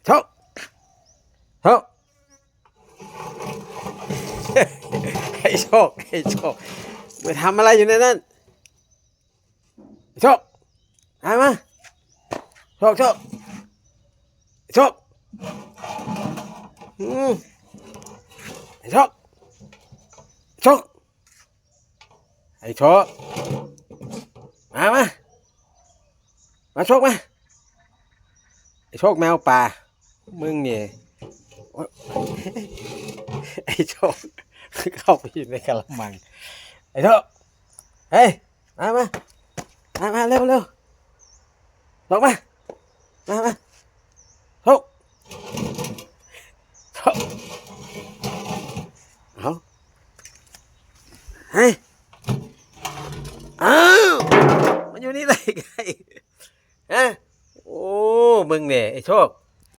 ໂຊກ ໂຊກ ໄອ້ໂຊກ ໄອ້ໂຊກ ໄປທຳອະໄລຢູ່ໃນນັ້ນ? ໂຊກ ມາ ມາ ໂຊກ ໂຊກ ໂຊກ ອືມ ໂຊກ ໂຊກ ໄອ້ໂຊກ ມາ ມາ ມາໂຊກ ມາ ໄອ້ໂຊກ ແມວປ່າ ມຶງນີ້ ໂອ້ຍ ໄອ້ໂຊກ ເຂົ້າໄປຢູ່ໃນກະລະມັງ ໄອ້ໂຊກ ເຮີ້ຍ ມາ ມາ ມາ ມາ ເລັວ ເລັວ ໂຊກ ມາ ມາ ມາ